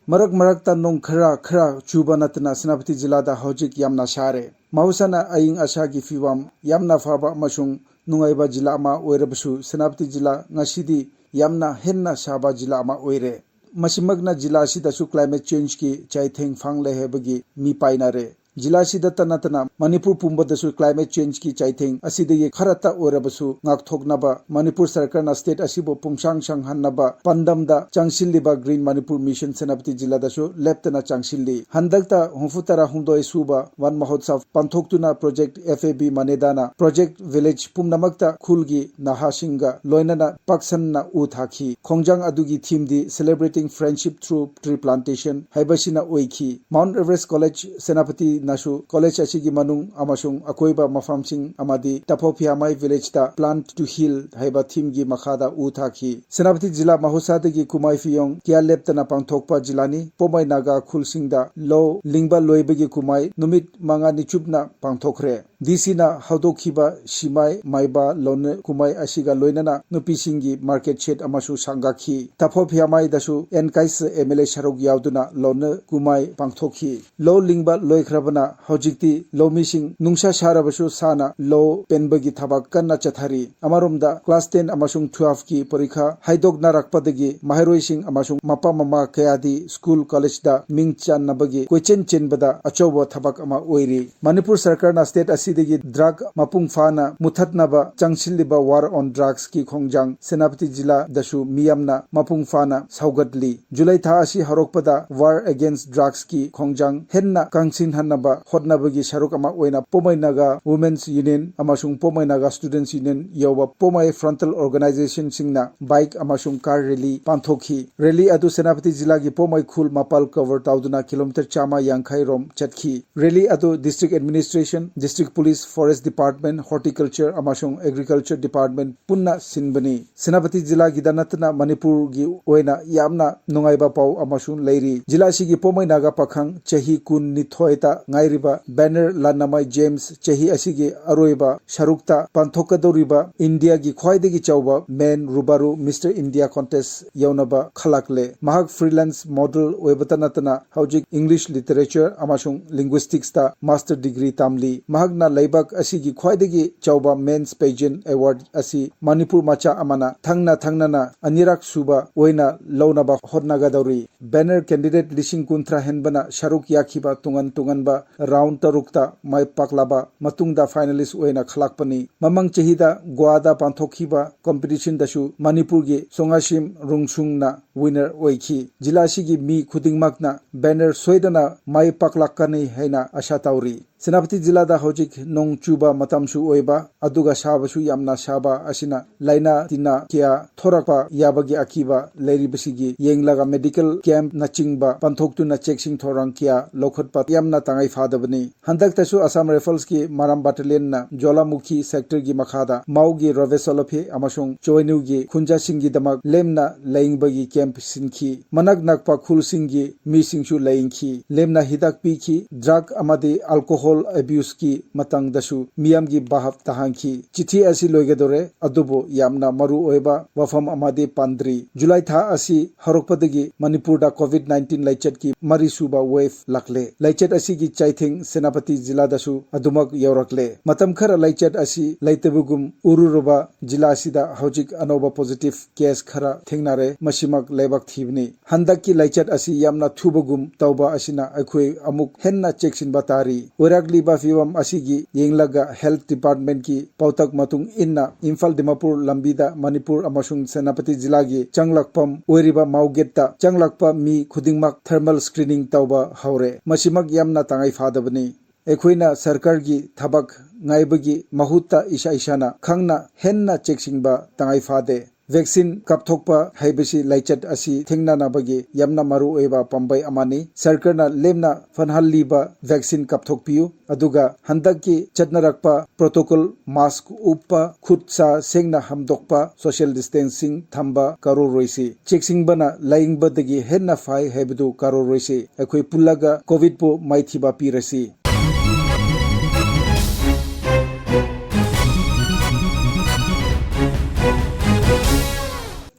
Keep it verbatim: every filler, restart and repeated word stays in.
ꯃꯔꯛ ꯃꯔꯛꯇ ꯅꯣꯡ ꯈꯔ ꯈꯔ ꯆꯨꯕ ꯅꯠꯇꯅ ꯁꯦꯅꯥꯄꯇꯤ ꯖꯤꯂꯥꯗ ꯍꯧꯖꯤꯛ ꯌꯥꯝꯅ ꯁꯥꯔꯦ꯫ ꯃꯍꯧꯁꯥꯅ ꯑꯏꯪ ꯑꯁꯥꯒꯤ ꯐꯤꯕꯝ ꯌꯥꯝꯅ ꯐꯕ ꯑꯃꯁꯨꯡ ꯅꯨꯡꯉꯥꯏꯕ ꯖꯤꯂꯥ ꯑꯃ ꯑꯣꯏꯔꯕꯁꯨ, ꯁꯦꯅꯥꯄꯇꯤ ꯖꯤꯂꯥ ꯉꯁꯤꯗꯤ ꯌꯥꯝꯅ ꯍꯦꯟꯅ ꯁꯥꯕ ꯖꯤꯂꯥ ꯑꯃ ꯑꯣꯏꯔꯦ꯫ ꯃꯁꯤꯃꯛꯅ ꯖꯤꯂꯥ ꯑꯁꯤꯗꯁꯨ climate changeꯀꯤ ꯆꯩꯊꯦꯡ ꯐꯪꯂꯦ ꯍꯥꯏꯕꯒꯤ ꯃꯤ ꯄꯥꯏꯅꯔꯦ꯫ ꯖꯤꯂꯥ ꯑꯁꯤꯗꯇ ꯅꯠꯇꯅ ꯃꯅꯤꯄꯨꯔ ꯄꯨꯝꯕꯗꯁꯨ climate changeꯀꯤ ꯆꯩꯊꯦꯡ ꯑꯁꯤꯗꯒꯤ ꯈꯔꯇ ꯑꯣꯏꯔꯕꯁꯨ ꯉꯥꯛꯊꯣꯛꯅꯕ ꯃꯅꯤꯄꯨꯔ ꯁꯔꯀꯥꯔꯅ state ꯑꯁꯤꯕꯨ ꯄꯨꯝꯁꯥꯡ ꯁꯥꯡꯍꯟꯅꯕ ꯄꯥꯟꯗꯝꯗ ꯆꯪꯁꯤꯜꯂꯤꯕ Green Manipur Mission ꯁꯦꯅꯥꯄꯇꯤ ꯖꯤꯂꯥꯗꯁꯨ ꯂꯦꯞꯇꯅ ꯆꯪꯁꯤꯜꯂꯤ꯫ ꯍꯟꯗꯛꯇ ꯍꯨꯝꯐꯨ ꯇꯔꯥ ꯍꯨꯝꯗꯣꯏ ꯁꯨꯕ Van Mahotsav ꯄꯥꯡꯊꯣꯛꯇꯨꯅ Project F A B ꯃꯅꯦꯗꯥꯅ Project Village ꯄꯨꯝꯅꯃꯛꯇ ꯈꯨꯜꯒꯤ ꯅꯍꯥꯁꯤꯡꯒ ꯂꯣꯏꯅꯅ ꯄꯥꯛꯁꯟꯅ ꯎ ꯊꯥꯈꯤ꯫ ꯈꯣꯡꯖꯪ ꯑꯗꯨꯒꯤ themeꯗꯤ Celebrating Friendship Through Tree Plantation ꯍꯥꯏꯕꯁꯤꯅ ꯑꯣꯏꯈꯤ꯫ Mount Everest College ꯁꯦꯅꯥꯄꯇꯤꯅꯁꯨ college ꯑꯁꯤꯒꯤ ꯃꯅꯨꯡ ꯑꯃꯁꯨꯡ ꯑꯀꯣꯏꯕ ꯃꯐꯝꯁꯤꯡ ꯑꯃꯗꯤ Taphophyaimai Villageꯇ Plant to Heal ꯍꯥꯏꯕ themeꯒꯤ ꯃꯈꯥꯗ ꯎ ꯊꯥꯈꯤ꯫ ꯁꯦꯅꯥꯄꯇꯤ ꯖꯤꯂꯥ ꯃꯍꯧꯁꯥꯗꯒꯤ ꯀꯨꯝꯍꯩ ꯐꯤꯌꯣꯡ ꯀꯌꯥ ꯂꯦꯞꯇꯅ ꯄꯥꯡꯊꯣꯛꯄ ꯖꯤꯂꯥꯅꯤ꯫ ꯄꯣꯃꯩ ꯅꯥꯒꯥ ꯈꯨꯜꯁꯤꯡꯗ ꯂꯧ ꯂꯤꯡꯕ ꯂꯣꯏꯕꯒꯤ ꯀꯨꯝꯍꯩ ꯅꯨꯃꯤꯠ ꯃꯉꯥꯅꯤ ꯆꯨꯞꯅ ꯄꯥꯡꯊꯣꯛꯈ꯭ꯔꯦ꯫ D Cꯅ ꯍꯧꯗꯣꯛꯈꯤꯕ ꯁꯤꯃꯥꯏ ꯃꯥꯏꯕ ꯂꯧꯅ ꯀꯨꯝꯍꯩ ꯑꯁꯤꯒ ꯂꯣꯏꯅꯅ ꯅꯨꯄꯤꯁꯤꯡꯒꯤ market shed ꯑꯃꯁꯨ ꯁꯪꯒꯥꯈꯤ꯫ Taphophyaimaiꯗꯁꯨ N Kaisa M L A ꯁꯔꯨꯛ ꯌꯥꯎꯗꯨꯅ ꯂꯧꯅ ꯀꯨꯝꯍꯩ ꯄꯥꯡꯊꯣꯛꯈꯤ꯫ ꯂꯧ ꯂꯤꯡꯕ ꯂꯣꯏꯈ꯭ꯔꯕꯅ ꯍꯧꯖꯤꯛꯇꯤ ꯂꯧꯃꯤꯁꯤꯡ ꯅꯨꯡꯁꯥ ꯁꯥꯔꯕꯁꯨ ꯁꯥꯅ ꯂꯧ ꯄꯦꯟꯕꯒꯤ ꯊꯕꯛ ꯀꯟꯅ ꯆꯠꯊꯔꯤ꯫ ꯑꯃꯔꯣꯝꯗ class ten ꯑꯃꯁꯨꯡ twelveꯀꯤ ꯄꯔꯤꯈꯥ ꯍꯥꯏꯗꯣꯛꯅꯔꯛꯄꯗꯒꯤ ꯃꯍꯩꯔꯣꯏꯁꯤꯡ ꯑꯃꯁꯨꯡ ꯃꯄꯥ ꯃꯃꯥ ꯀꯌꯥꯗꯤ school collegeꯗ ꯃꯤꯡ ꯆꯟꯅꯕꯒꯤ ꯀꯣꯏꯆꯦꯟ ꯆꯦꯟꯕꯗ ꯑꯆꯧꯕ ꯊꯕꯛ ꯑꯃ ꯑꯣꯏꯔꯤ꯫ ꯃꯅꯤꯄꯨꯔ ꯁꯔꯀꯥꯔꯅ state ꯑꯁꯤꯗꯒꯤ drug ꯃꯄꯨꯡ ꯐꯥꯅ ꯃꯨꯊꯠꯅꯕ ꯆꯪꯁꯤꯜꯂꯤꯕ War on Drugsꯀꯤ ꯈꯣꯡꯖꯪ ꯁꯦꯅꯥꯄꯇꯤ ꯖꯤꯂꯥꯗꯁꯨ ꯃꯤꯌꯥꯝꯅ ꯃꯄꯨꯡ ꯐꯥꯅ ꯁꯧꯒꯠꯂꯤ꯫ ꯖꯨꯂꯥꯏ ꯊꯥ ꯑꯁꯤ ꯍꯧꯔꯛꯄꯗ War Against Drugsꯀꯤ ꯈꯣꯡꯖꯪ ꯍꯦꯟꯅ ꯀꯪꯁꯤꯟꯍꯟꯅꯕ ꯍꯣꯠꯅꯕꯒꯤ ꯁꯔꯨꯛ ꯑꯃ ꯑꯣꯏꯅ ꯄꯣꯃꯩ ꯅꯥꯒꯥ Women's Union ꯑꯃꯁꯨꯡ ꯄꯣꯃꯩ ꯅꯥꯒꯥ Students Union ꯌꯥꯎꯕ ꯄꯣꯃꯩ frontal organizationꯁꯤꯡꯅ bike ꯑꯃꯁꯨꯡ car rally ꯄꯥꯡꯊꯣꯛꯈꯤ꯫ Rally ꯑꯗꯨ ꯁꯦꯅꯥꯄꯇꯤ ꯖꯤꯂꯥꯒꯤ ꯄꯣꯃꯩ ꯈꯨꯜ ꯃꯄꯥꯜ cover ꯇꯧꯗꯨꯅ kilometre ꯆꯥꯝꯃ ꯌꯥꯡꯈꯩ ꯔꯣꯝ ꯆꯠꯈꯤ꯫ Rally ꯑꯗꯨ district administration, district police, forest department, horticulture ꯑꯃꯁꯨꯡ agriculture department ꯄꯨꯟꯅ ꯁꯤꯟꯕꯅꯤ꯫ ꯁꯦꯅꯥꯄꯇꯤ ꯖꯤꯂꯥꯒꯤꯗ ꯅꯠꯇꯅ ꯃꯅꯤꯄꯨꯔꯒꯤ ꯑꯣꯏꯅ ꯌꯥꯝꯅ ꯅꯨꯡꯉꯥꯏꯕ ꯄꯥꯎ ꯑꯃꯁꯨ ꯂꯩꯔꯤ꯫ ꯖꯤꯂꯥ ꯑꯁꯤꯒꯤ ꯄꯣꯃꯩ ꯅꯥꯒꯥ ꯄꯥꯈꯪ ꯆꯍꯤ ꯀꯨꯟꯅꯤꯊꯣꯏꯇ ꯉꯥꯏꯔꯤꯕ banner ꯂꯥꯟꯅꯃꯥꯏ ꯖꯦꯝꯁ ꯆꯍꯤ ꯑꯁꯤꯒꯤ ꯑꯔꯣꯏꯕ ꯁꯔꯨꯛꯇ ꯄꯥꯡꯊꯣꯛꯀꯗꯧꯔꯤꯕ ꯏꯟꯗꯤꯌꯥꯒꯤ ꯈ꯭ꯋꯥꯏꯗꯒꯤ ꯆꯥꯎꯕ Men Rubaro Mister India Contest ꯌꯧꯅꯕ ꯈꯜꯂꯛꯂꯦ꯫ ꯃꯍꯥꯛ freelance model ꯑꯣꯏꯕꯇ ꯅꯠꯇꯅ ꯍꯧꯖꯤꯛ English Literature ꯑꯃꯁꯨꯡ Linguisticsꯇ master degree ꯇꯝꯂꯤ꯫ ꯃꯍꯥꯛꯅ ꯂꯩꯕꯥꯛ ꯑꯁꯤꯒꯤ ꯈ꯭ꯋꯥꯏꯗꯒꯤ ꯆꯥꯎꯕ men's pageant award ꯑꯁꯤ ꯃꯅꯤꯄꯨꯔ ꯃꯆꯥ ꯑꯃꯅ ꯊꯪꯅ ꯊꯪꯅꯅ ꯑꯅꯤꯔꯛ ꯁꯨꯕ ꯑꯣꯏꯅ ꯂꯧꯅꯕ ꯍꯣꯠꯅꯒꯗꯧꯔꯤ꯫ Banner candidate ꯂꯤꯁꯤꯡ ꯀꯨꯟꯊ꯭ꯔꯥ ꯍꯦꯟꯕꯅ ꯁꯔꯨꯛ ꯌꯥꯈꯤꯕ ꯇꯣꯉꯥꯟ ꯇꯣꯉꯥꯟꯕ round ꯇꯔꯨꯛꯇ ꯃꯥꯏ ꯄꯥꯛꯂꯕ ꯃꯇꯨꯡꯗ finalist ꯑꯣꯏꯅ ꯈꯜꯂꯛꯄꯅꯤ꯫ ꯃꯃꯥꯡ ꯆꯍꯤꯗ ꯒꯣꯋꯥꯗ ꯄꯥꯡꯊꯣꯛꯈꯤꯕ competitionꯗꯁꯨ ꯃꯅꯤꯄꯨꯔꯒꯤ ꯁꯣꯉꯥꯁꯤꯝ ꯔꯨꯡꯁꯨꯡꯅ winner ꯑꯣꯏꯈꯤ꯫ ꯖꯤꯂꯥ ꯑꯁꯤꯒꯤ ꯃꯤ ꯈꯨꯗꯤꯡꯃꯛꯅ banner ꯁꯣꯏꯗꯅ ꯃꯥꯏ ꯄꯥꯛꯂꯛꯀꯅꯤ ꯍꯥꯏꯅ ꯑꯥꯁꯥ ꯇꯧꯔꯤ꯫ ꯁꯦꯅꯥꯄꯇꯤ ꯖꯤꯂꯥꯗ ꯍꯧꯖꯤꯛ ꯅꯣꯡ ꯆꯨꯕ ꯃꯇꯝꯁꯨ ꯑꯣꯏꯕ, ꯑꯗꯨꯒ ꯁꯥꯕꯁꯨ ꯌꯥꯝꯅ ꯁꯥꯕ ꯑꯁꯤꯅ ꯂꯥꯏꯅꯥ ꯇꯤꯟꯅ ꯀꯌꯥ ꯊꯣꯔꯛꯄ ꯌꯥꯕꯒꯤ ꯑꯀꯤꯕ ꯂꯩꯔꯤꯕꯁꯤꯒꯤ ꯌꯦꯡꯂꯒ medical campꯅꯆꯤꯡꯕ ꯄꯥꯡꯊꯣꯛꯇꯨꯅ ꯆꯦꯛꯁꯤꯟ ꯊꯧꯔꯥꯡ ꯀꯌꯥ ꯂꯧꯈꯠꯄ ꯌꯥꯝꯅ ꯇꯉꯥꯏ ꯐꯗꯕꯅꯤ꯫ ꯍꯟꯗꯛꯇꯁꯨ Assam Riflesꯀꯤ ꯃꯔꯥꯝ battalionꯅ ꯖ꯭ꯋꯥꯂꯥꯃꯨꯈꯤ sectorꯒꯤ ꯃꯈꯥꯗ ꯃꯥꯎꯒꯤ ꯔꯣꯚꯦꯁꯣꯂꯣꯐꯦ ꯑꯃꯁꯨꯡ ꯆꯣꯏꯅꯨꯒꯤ ꯈꯨꯟꯖꯥꯁꯤꯡꯒꯤꯗꯃꯛ ꯂꯦꯝꯅ ꯂꯥꯌꯦꯡꯕꯒꯤ camp ꯁꯤꯟꯈꯤ꯫ ꯃꯅꯥꯛ ꯅꯛꯄ ꯈꯨꯜꯁꯤꯡꯒꯤ ꯃꯤꯁꯤꯡꯁꯨ ꯂꯥꯌꯦꯡꯈꯤ꯫ ꯂꯦꯝꯅ ꯍꯤꯗꯥꯛ ꯄꯤꯈꯤ꯫ Drug ꯑꯃꯗꯤ alcohol abuseꯀꯤ ꯃꯇꯥꯡꯗꯁꯨ ꯃꯤꯌꯥꯝꯒꯤ ꯚꯥꯞ ꯇꯥꯍꯟꯈꯤ꯫ ꯆꯤꯊꯤ ꯑꯁꯤ ꯂꯣꯏꯒꯗꯧꯔꯦ, ꯑꯗꯨꯕꯨ ꯌꯥꯝꯅ ꯃꯔꯨ ꯑꯣꯏꯕ ꯋꯥꯐꯝ ꯑꯃꯗꯤ ꯄꯟꯗ꯭ꯔꯤ꯫ ꯖꯨꯂꯥꯏ ꯊꯥ ꯑꯁꯤ ꯍꯧꯔꯛꯄꯗꯒꯤ ꯃꯅꯤꯄꯨꯔꯗ COVID nineteen ꯂꯥꯏꯆꯠꯀꯤ ꯃꯔꯤꯁꯨꯕ wave ꯂꯥꯛꯂꯦ꯫ ꯂꯥꯏꯆꯠ ꯑꯁꯤꯒꯤ ꯆꯩꯊꯦꯡ ꯁꯦꯅꯥꯄꯇꯤ ꯖꯤꯂꯥꯗꯁꯨ ꯑꯗꯨꯃꯛ ꯌꯧꯔꯛꯂꯦ꯫ ꯃꯇꯝ ꯈꯔ ꯂꯥꯏꯆꯠ ꯑꯁꯤ ꯂꯩꯇꯕꯒꯨꯝ ꯎꯔꯨꯔꯕ ꯖꯤꯂꯥ ꯑꯁꯤꯗ ꯍꯧꯖꯤꯛ ꯑꯅꯧꯕ positive case ꯈꯔ ꯊꯦꯡꯅꯔꯦ꯫ ꯃꯁꯤꯃꯛ ꯂꯥꯏꯕꯛ ꯊꯤꯕꯅꯤ꯫ ꯍꯟꯗꯛꯀꯤ ꯂꯥꯏꯆꯠ ꯑꯁꯤ ꯌꯥꯝꯅ ꯊꯨꯕꯒꯨꯝ ꯇꯧꯕ ꯑꯁꯤꯅ ꯑꯩꯈꯣꯏ ꯑꯃꯨꯛ ꯍꯦꯟꯅ ꯆꯦꯛꯁꯤꯟꯕ ꯇꯥꯔꯤ꯫ ꯑꯣꯏꯔꯛꯂꯤꯕ ꯐꯤꯕꯝ ꯑꯁꯤꯒꯤ ꯌꯦꯡꯂꯒ health departmentꯀꯤ ꯄꯥꯎꯇꯥꯛ ꯃꯇꯨꯡ ꯏꯟꯅ ꯏꯝꯐꯥꯜ ꯗꯤꯃꯥꯄꯨꯔ ꯂꯝꯕꯤꯗ ꯃꯅꯤꯄꯨꯔ ꯑꯃꯁꯨꯡ ꯁꯦꯅꯥꯄꯇꯤ ꯖꯤꯂꯥꯒꯤ ꯆꯪꯂꯛꯐꯝ ꯑꯣꯏꯔꯤꯕ ꯃꯥꯎꯒꯦꯠꯇ ꯆꯪꯂꯛꯄ ꯃꯤ ꯈꯨꯗꯤꯡꯃꯛ thermal screening ꯇꯧꯕ ꯍꯧꯔꯦ꯫ ꯃꯁꯤꯃꯛ ꯌꯥꯝꯅ ꯇꯉꯥꯏ ꯐꯗꯕꯅꯤ꯫ ꯑꯩꯈꯣꯏꯅ ꯁꯔꯀꯥꯔꯒꯤ ꯊꯕꯛ ꯉꯥꯏꯕꯒꯤ ꯃꯍꯨꯠꯇ ꯏꯁꯥ ꯏꯁꯥꯅ ꯈꯪꯅ ꯍꯦꯟꯅ ꯆꯦꯛꯁꯤꯟꯕ ꯇꯉꯥꯏ ꯐꯗꯦ꯫ ꯚꯦꯛꯁꯤꯟ ꯀꯥꯞꯊꯣꯛꯄ ꯍꯥꯏꯕꯁꯤ ꯂꯥꯏꯆꯠ ꯑꯁꯤ ꯊꯦꯡꯅꯅꯕꯒꯤ ꯌꯥꯝꯅ ꯃꯔꯨꯑꯣꯏꯕ ꯄꯥꯝꯕꯩ ꯑꯃꯅꯤ꯫ ꯁꯔꯀꯥꯔꯅ ꯂꯦꯝꯅ ꯐꯪꯍꯜꯂꯤꯕ ꯚꯦꯛꯁꯤꯟ ꯀꯥꯞꯊꯣꯛꯄꯤꯌꯨ, ꯑꯗꯨꯒ ꯍꯟꯗꯛꯀꯤ ꯆꯠꯅꯔꯛꯄ ꯄ꯭ꯔꯣꯇꯣꯀꯣꯜ, ꯃꯥꯁꯛ ꯎꯞꯄ, ꯈꯨꯠ ꯁꯥ ꯁꯦꯡꯅ ꯍꯥꯝꯗꯣꯛꯄ, ꯁꯣꯁꯤꯌꯦꯜ ꯗꯤꯁꯇꯦꯟꯁꯤꯡ ꯊꯝꯕ ꯀꯥꯎꯔꯔꯣꯏꯁꯤ꯫ ꯆꯦꯛꯁꯤꯟꯕꯅ ꯂꯥꯏꯌꯦꯡꯕꯗꯒꯤ ꯍꯦꯟꯅ ꯐꯩ ꯍꯥꯏꯕꯗꯨ ꯀꯥꯎꯔꯔꯣꯏꯁꯤ꯫ ꯑꯩꯈꯣꯏ ꯄꯨꯜꯂꯒ ꯀꯣꯚꯤꯗꯄꯨ ꯃꯥꯏꯊꯤꯕ ꯄꯤꯔꯁꯤ꯫